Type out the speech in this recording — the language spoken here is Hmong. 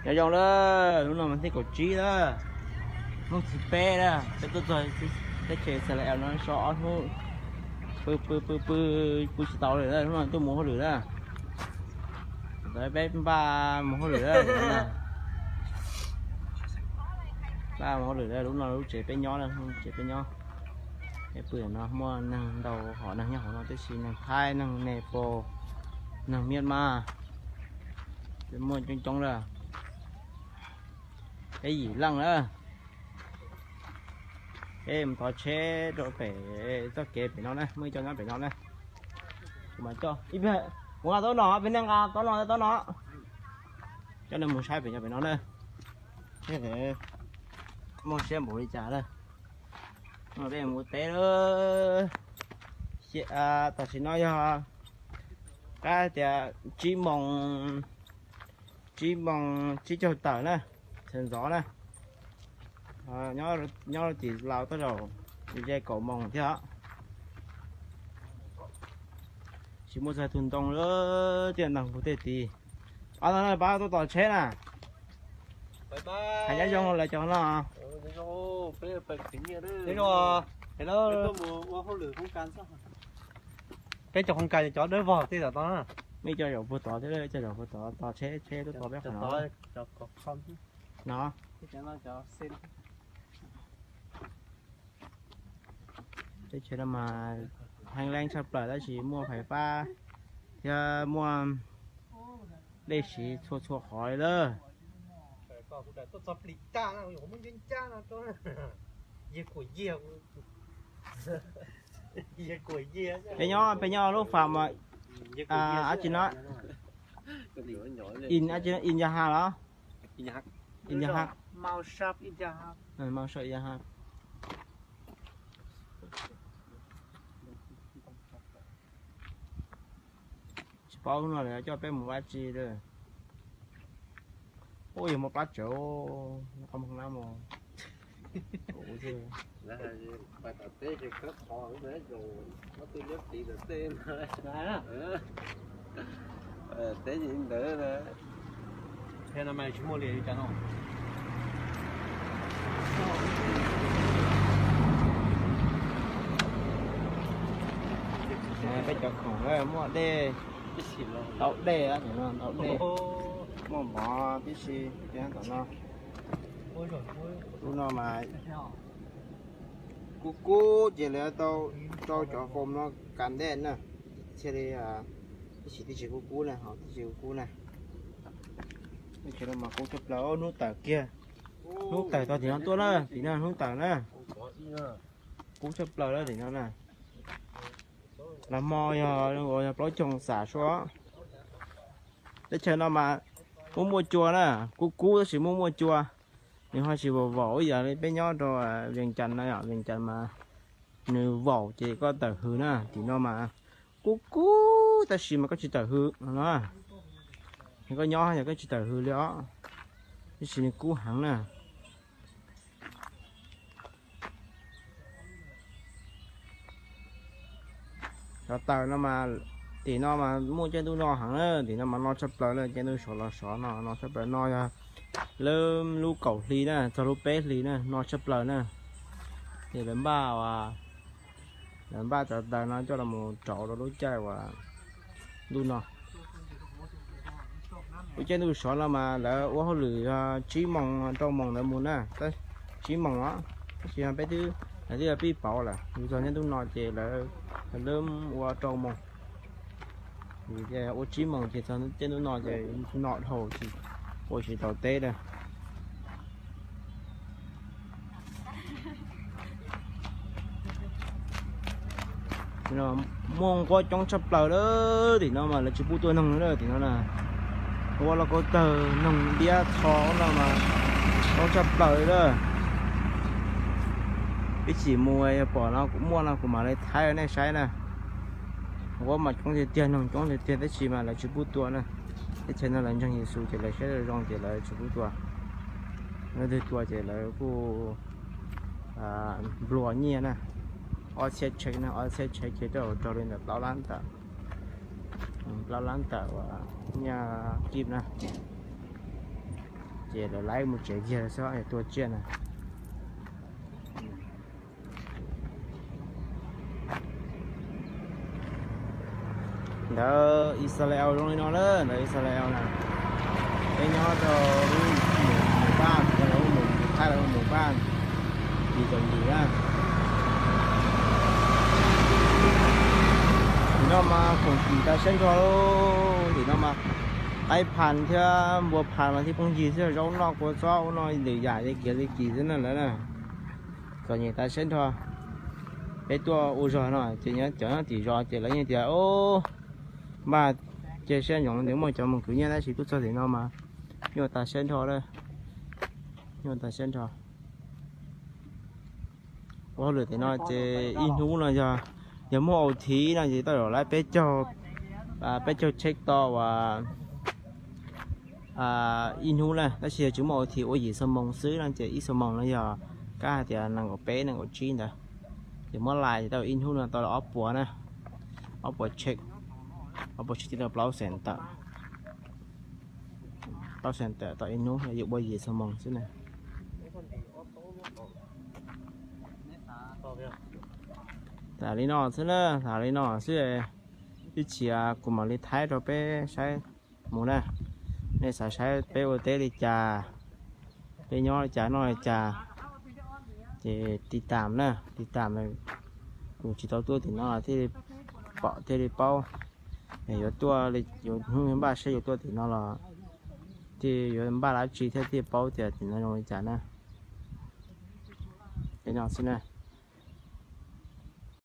Nyob zoo lawm, hnub no mas thib kaum tsib lawm, hnub thib peb lawm, peb tuaj txog teb chaws Xas Las Es no so ob hnub, pw pw pw pw, pw tsis tau li lawm, hnub no tuaj mus hauj lwm lawm. Ntawd peb npaj mus hauj lwm lawm, npaj mus hauj lwm lawm, lub no lub tsev peb nyob lawm, tsev peb nyob. Peb pw no muaj neeg ntau, hom neeg nyob hauv no tib si, neeg Thaib, neeg Nepal, neeg Myanmar, muaj coob coob lawm. Peb yim leej na. Peb mus thov tsheb rau pem txoj kev pem no na, muaj ib co nyob pem no na. Kuv mam coj ib pliag, kuv nqa taub no, peb nej nqa taub no, taub no. Coj nej mus saib pem no, pem no na. Muaj siab npaum li cas na. Peb mus teb lawm. Tam sim no yog qab tias tsib moos, tsib moos tsib caug tawm na, sawv ntxov na. Nyob tim Laus tab zaum ze kaum moos thiab. Tsis muaj txog tus ntoo lawm, tiaj neeg puag tej tid. Ob no pab tuaj tos tsheb na. Hais nyob zoo lawv cov no. Peb cov khoom kas cov dawb vog tej tom no. Muaj ib co zaum puag tod thiab, ib co zaum puag tod tos tsheb, tsheb tuaj tos peb qhov no. No. Teb chaws no mas heev leej tshaj plaws tab sis muaj fais fab thiab muaj dej siv txhua txhua qhov li lawm. Peb nyob, peb nyob lub fam dab tsi no, In dab tsi, In Yaha los? In Yaha, Mau Sap In Yaha. Tsis paub hnub no lawv coj peb mus ua dab tsi lawm. Ub, yog muaj plab tsawv, qhov muag na mus. Teb ces khawb qhov, teb ces ntawd, teb no mas tsis muaj li cas no. Peb cov khoom muaj dej, tau dej, tau dej, muaj mov tib si, tom no. Lub no mas kub kub ces lawv tau rau cov foom no kas dej na, thiaj li ib sim tib si kub kub na, ho tib si kub kub na. Teb chaws no mas kub tshaj plaws, hnub tawm kiag, hnub tawm tau tim no tuaj na, tim no hnub tawm na, kub tshaj plaws lawm tim no na. Los hmo yog uas yog plaub caug xam suab. Teb chaws no mas muaj muaj cua na, kub kub tab sis muaj muaj cua. Nws ho tsis vaum vaum ib yam li peb nyob rau Vias Cas no, Vias Cas mas nws vaum ces koj tawm hws na, tim no mas kub kub tab sis mas koj tsis tawm hws no. Koj nyob yog koj tsis tawm hws li os, tab sis nws kub heev na. Cov taws no mas, tim no mas muaj caij ntuj no heev na, tim no mas no tshaj plaws na, caij ntuj sov los sov no no tshaj plaws, no yog lub, lub kaum hli na txog lub peb hli na, no tshaj plaws na. Ces lawv npaj, lawv npaj cov taws no coj los rauv rau lub caij uas ntuj no. Lub caij ntuj sov no mas lawv ua hauj lwm yog tsib moos rau moos ntawd mus na, tsib moos os. Tab sis peb twb, lawv twb pib pauv lawm, yus txog caij ntuj no ces lawv, lawv ua rau moos. Ua tsib moos ces txog caij ntuj no ces no dhau ces ua tsis tau teb lawm. Muaj nquab coob tshaj plaws lawm, tim no mas lawv tsis pub tua noog li lawm tim no na. Nquab los kau tawg, noog ntiab txho no mas coob tshaj plaws li lawm. Ib chim mus yog pom no kuv muaj no kuv mam li thaij nej saib na. Nquab mas coob tiag tiag, noog coob tiag tiag tab sis mas lawv tsis pub tua na. Teb chaws no lawv ntseeg Yexus ces lawv siab zoo ces lawv tsis pub tua. Leej twg tua ces lawv kuj nplua nyiaj na, ob txhiab tsheb na, ob txhiab tsheb ces rau raug li ntawm plaub lab tawm, plaub lab tawm uas nyiaj kib na. Ces lawv laib mus tsev kiag xwb, tua tsiaj na. Ntawd Israel zoo li no na, ntawd Israel na. Peb nyob rau lub mus mus paj, lawv mus Thaib, lawv mus paj, yim caum yim na. Tim no mas khoom sim tas siab nrho lauj, tim no mas qaib phas thiab npua phas mas thiaj phooj ywg xwb, zaub noj kua txob ua no lwm yam ces kiav li kis xwb na lawm na. Txom nyem tas siab nrho. Peb tuaj ua zog no ces nyob cov nyob tim zos ces lawv yeej tias, o, npaj cia siab ntsoov tias muaj cov mus khwv nyiaj tab sis tuaj txog tim no mas nyuaj tas siab nrho lawm, nyuaj tas siab nrho. Ua hauj lwm tim no ces ib hnub no yog, yog muaj O T no ces tau laib peb caug, peb caug check to uas ib hnub na, tab sis yog tsis muaj O T ua yim xuab moos xwb no ces ib xuab moos no yog kab hais tias nees nkaum peb nees nkaum tsib ntawd. Ces muab lais ces tau ib hnub no tau ob puas na, ob puas check, ob puas check ces tau plaub xees tawm, plaub xees tawm tau ib hnub, yus ua yim xuab moos xwb na. Tham li no xwb na, tham li no xwb. Ib chim kuv mam li thaij rau peb saib mus na. Nej xav saib peb ua teb li cas, peb nyob li cas noj li cas, ces tiv tam na, tiv tam. Yus tsis tau tuaj tim no thiaj li pom thiaj li paub. Yuav tuaj li, yuav hnub npaj siab yuav tuaj tim no los thiaj yuav npaj dab tsi thiaj thiaj paub tias tim no zoo li cas na. Li no xwb na.